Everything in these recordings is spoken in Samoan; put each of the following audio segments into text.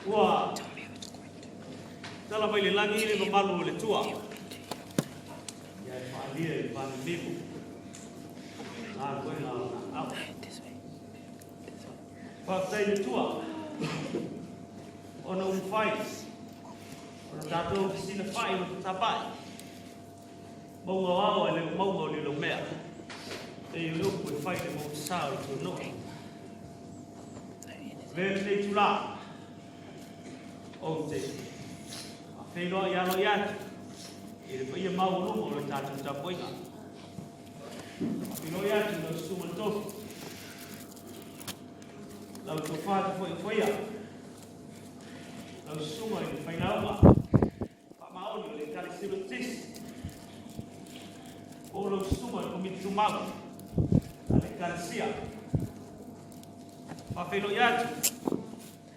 Ua tala mai le lagi le mamalu o le Atua. Ia e faaalia i le vanilimu galuega o lona aao. Faafetai i le Atua ona ua mafai ona tatou fesilafai ma fetapai mauga o ao ae le o mauga o Liolomea. E pei o le upu e fai i le mausa o le tuanuu. Avea lenei itulā ou te faafeiloai aloaia atu i le paia maualuga o le tatou tapuaiga. Faafeiloai atu i lau susuga i le tofi, lau tofa tafoifoia. Lau susuga i le failauga faamaoni o le Ekalesia Metotisi, po o lau susuga i le Komiti Tumau a le Ekalesia. Faafeiloai atu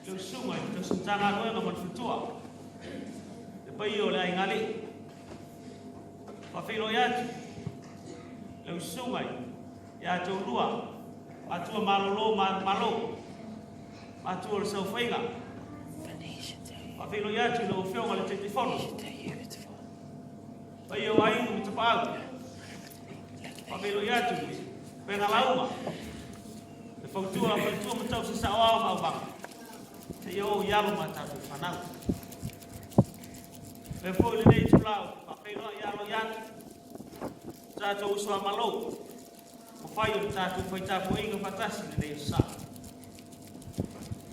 i lau susuga i le tausi Matagaluega ma le faletua, le paia o le aigalii. Faafeiloai atu i lau susuga ia te oulua, matua malolo ma alu malo, matua o le saofaiga. Faafeiloai atu i lau Afioga i le Taitaifono, paia o aiga ma tapaau. Faafeiloai atu i le upega lauga, le fautua a faletua ma tausi saoao ma auvaga, seia oo i alo ma a tatou fanau. Avea foi lenei itula ou te faafeiloai aloaia atu i tatou uso a Malo, ua fai o le tatou fai tapuaiga faatasi i lenei aso Sa.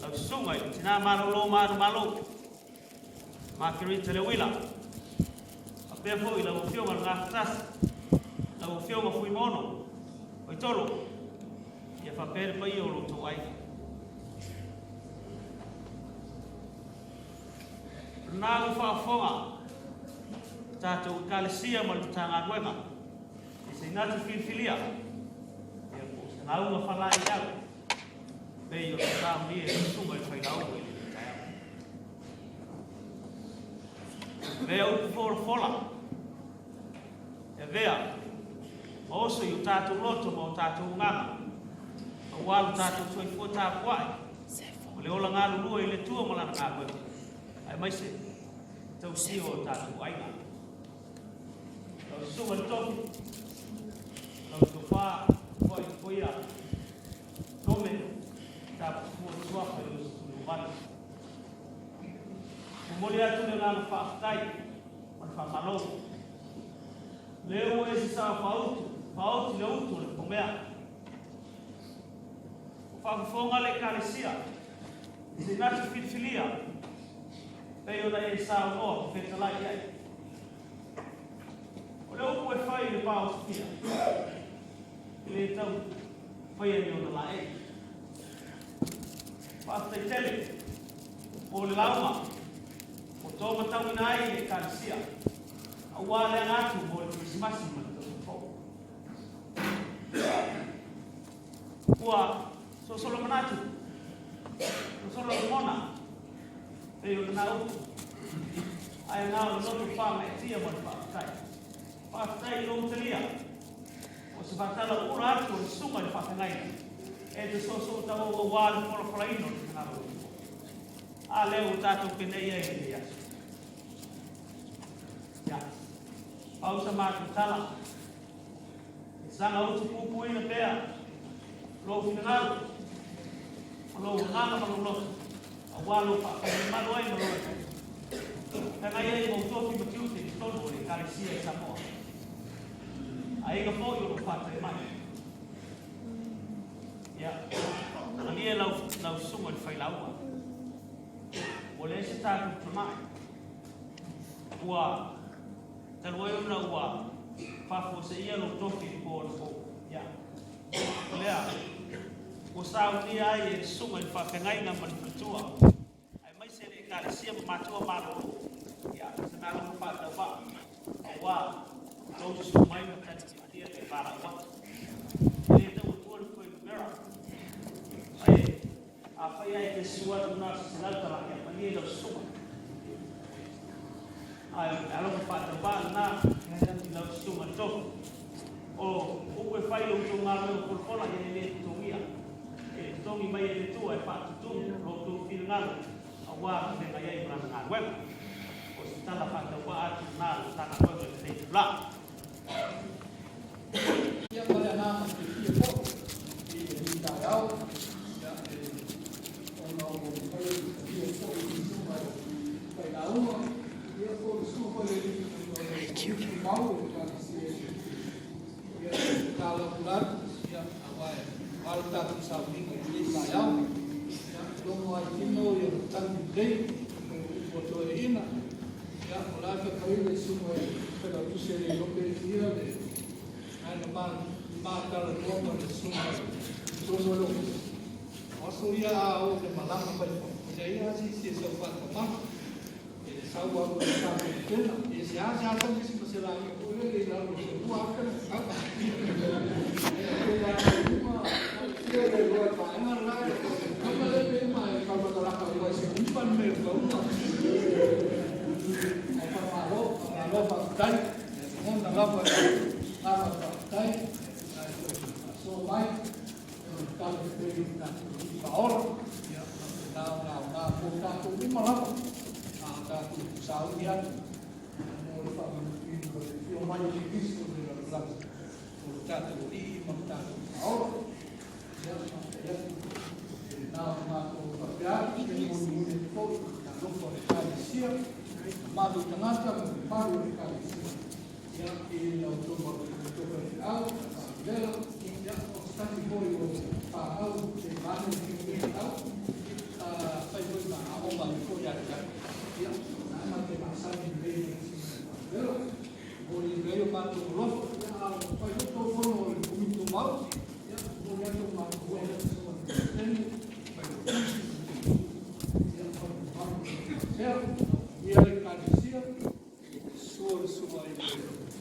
Lau susuga i le tina malolo ma alu malo, Margarita Leuila, faapea foi lau Afioga i le Gafatasi, lau Afioga Fuimaono Faitolo, ia faapea le paia o lo outou aiga. O lena ua faafofoga le tatou Ekalesia ma le Matagaluega i se inatu filifilia, ia po o se lauga faalaeiau pei o le saunia e le susuga i le failauga i lenei taeao. Avea upu folafola, e avea ma oso i o tatou loto ma o tatou agaga, aua lo tatou soifua tapuai, o le ola galulue i le Atua ma Lana galuega, aemaise le tausia o tatou aiga. Lau susuga i le tofi, lau tofa foai foia, Tome, taputupua suafa i le 18. Momoli atu le agaga faafetai ma le faamalo. Lea ua e sasaa faautu, faaoti le utu o le pomea. Ua faafofoga le Ekalesia i se natu filifilia pei ona e saunoa ma fetalai i ai. O le upu e fai i le pa o Sofia, e le tau faia ni ona laei. Faafetai tele mo le lauga ua tō matauina ai le Ekalesia aua le aga atu mo le Kerisimasi ma le Tausaga Fou. Ua sosolo manatu, sosolo lagona, pei o lena upu, ae na o le loto faagaeetia ma le faafetai. Faafetai i lou talia o se faatala ula atu o le susuga i le faafeagaiga e te soosootaua aua le folafolaina o le finagalo o le Atua. A lea ua tatou penei ai i lenei aso. Ia, pau sa matou tala, e saga utu puipuina pea lou finagalo, ma lou agaga ma lou loto, aua lou faafalelemalu ai ma lou feagai ai ma ou tofi ma tiute i totonu o le Ekalesia i Samoa. Aiga foi o lo o faatali mai. Ia, malie lau, lau susuga i le failauga. Ua leai se tatou tamai. Ua talu ai ona ua faafuaseia lou tofi i le po anapo. Ia, o lea, ua saunia ai e le susuga i le faafeagaiga ma le faletua, aemaise le Ekalesia ma matua malolo, ia, se galuega faatauvaa, aua tou susu mai ma talitia le valaau atu. E le tau atua le fuainumera, ae afai lava e te susu atu na o se $100, ia malie lau susuga. Ae o le alofa faatauvaa lena i lau susuga i le tofi. O upu e fai i lo outou galuega folafola, ia e le totogia. E totogi mai e le Atua e faatutumu lo outou finagalo aua le feagai ai ma lana galuega. O se tala faatauvaa atu lena a le Matagaluega i lenei itula. Ia ma le agaga fiafia foi i lenei taeao, ia, e, ona ua mafai ona talia foi e le susuga i le failauga, ia po o le susuga foi i le alii tumau o le Ekalesia ia, e tatalo atu lava, ia, aua e aua le tatou sauniga i lenei taeao. Ia, e logo lava i tino ia tagi lelei o upu a toeaiina. Ia, o la e fai mai le susuga i le Failautusi e le iloa pe fia le ae na ma talanoa ma le susuga i totonu o le ofisa. O aso ia a oo i le malaga mai fafo, e leai lava se isi e sau faatamaga. E sau au i le tatou e seasea tagisi ma se lagia foi lele i lalo o se $2,000 le tausaga. E le iloa i le vaega le la, kama le pe ma e kaulakalaka ua e se upa le mea o tauga. Ae faamalo, faamalo faafetai. E lagona lava e agaga faafetai ae toe faasoa mai o le tala pei o tatou alii faaola, ia faapena ona aoga mo tatou uma lava a tatou sauni atu mo le faamanuiaina o le afio mai o Keriso i le lalolagi o le tatou Alii ma le tatou Faaola. Ia, faafetai atu e na o matou faapea atu e molimoli atu foi le alofa o le Ekalesia, mamalu i tagata ma mamalu o le Ekalesia, ia, i la outou faifeau, faavela, ia, o se tasi foi o fanau teimane i faifeau, sa fai foi ma aoga ai foi ia te au, ia, na ma te masani lelei ma le faavela. Momoli ai o matou alofa, ia, a o fai foi tou fono o le Komiti Tumau, ia, momoli atu o matou alofa i le Peresetene, Failautusi, ia, ma le mamalu o le Ekalesia, ia le Ekalesia, susu le susuga i le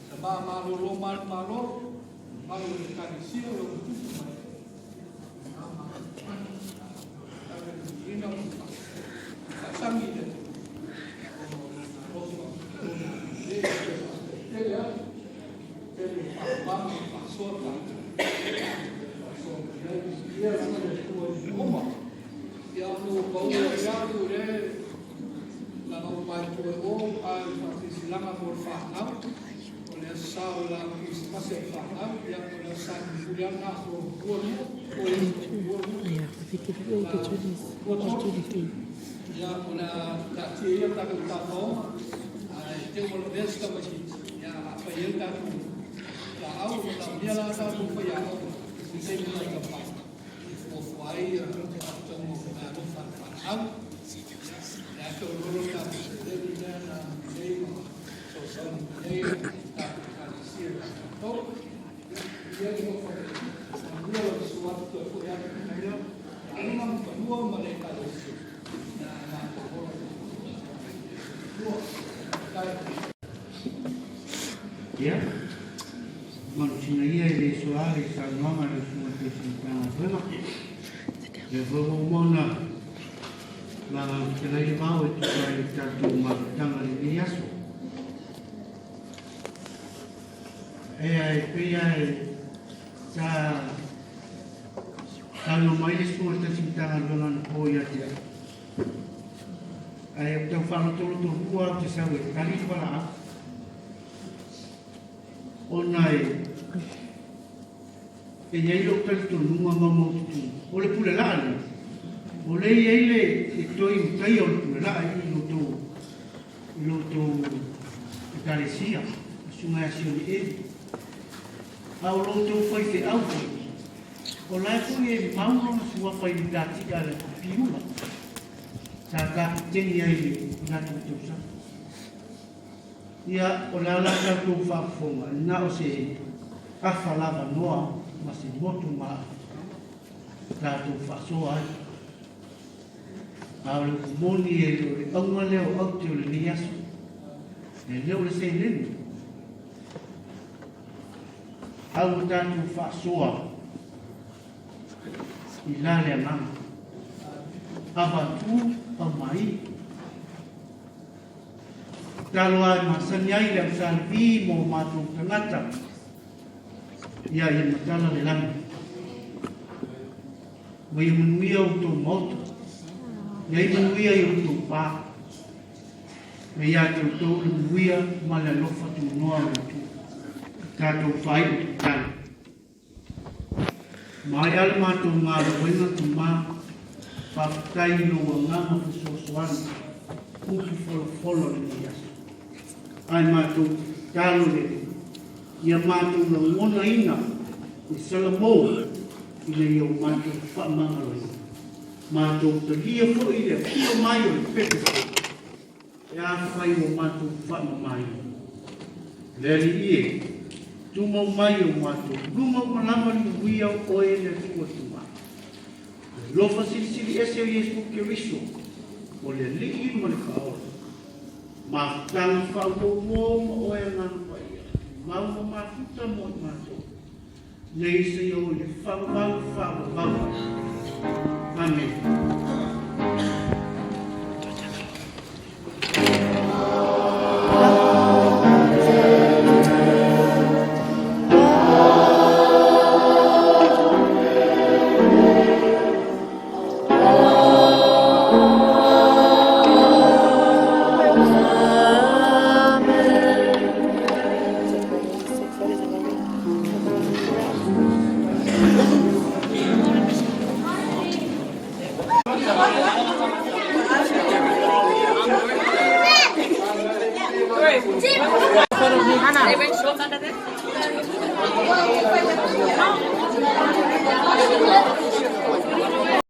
tama malolo manumalo, mamalu o le Ekalesia, o lou tupu mai, na matou ina faasagi i le ona o lona alofa, lona agalelei, tele atu, tele o faamama ma faasoa tatou, faasoa mai ai, ia lava le Atua i mea uma. Ia, ona ua pau ai atu le laga ua maitue o a le faasilasilaga mo le fanau, o le aso sa o le laau kerisimasi a le fanau, ia, o le aso Sa mulimuli lava lena aso lua lua, oi aso lua lua, lua tolu, ia, o le a taatia ia tatou tafaoga, ae te ua lavea se tamaitiiti, ia, a fai ai le tatou laau, o manaomia la tatou faiaoga i se taimi lata mai e fuafua ai faatauga o meaalofa a le fanau. Ia, le a feoloolo le tatou seleni lea na nei ma fesoasoani mai ai le tatou Ekalesia ia tatou. Ia, ia le alofa o le Atua, manuia lau susu atu toe foi atu i aiga ma fanua ma le Ekalesia. Ia, a matou ola i le Atua. Faafetai. Ia, manusina ia e le soa le saunoaga a le Susuga Tausi Matagaluega. Lea foi ua uma ona laga fetalai le vao e tusa ai le tatou mafutaga i lenei aso. Ea e pei lava e sa saunoa mai le Susuga Tausi Matagaluega anapo ia te au. Ae ou tau faalotoloto lua ou te sau e tali le valaau. Ona e e i ai lou talitonuga maumaututu, o le pule laa lea, o lea e i ai le e toe ulutaia o le pule laa i lo outou i lo outou Ekalesia, le Susuga ia Sione Eli. A o lo outou faifeau foi, o la e foi e mau lona suafa i le tatia a le Piula, sa kapiteni ai i le latou tausaga. Ia, o le a la tatou faafofoga, na o se afa lavanoa ma se motu ma tatou faasoa ai. A o le upu moni e le o le auga lea o aute o lenei aso, e le o le seleni. A ua tatou faasoa i la le agaga, avatu aumai. Tatalo lava e masani ai le au Sa Levi mo matou tagata ia ia matala le lagi. Ma ia manuia outou maota, ia i manuia i outou pa. Ma ia te outou le manuia ma le alofa tunoa o le Atua. Tatou faaiu tatalo. Maea le matou galuega tama, faafetai i lou agaga fesoasoani, upu folafola o lenei aso. Ae matou te tatalo i le Alii, ia matou lagonaina le salamou ina ia o matou faamagaloina. Matou talia foi le afio mai o le pepe fou, e afai ua matou faamamaina. Le Alii e, tumau mai o matou luma ua lava le manuia o Oe le Atua Tama. Le alofa silisili ese o Iesu Keriso, o le Alii ma le Faaola. Mafutaga faamuamua ma oe Agaga Paia, tumau ma mafuta mo i matou, nei seia oo i le faavavau faavavau ai. Amene.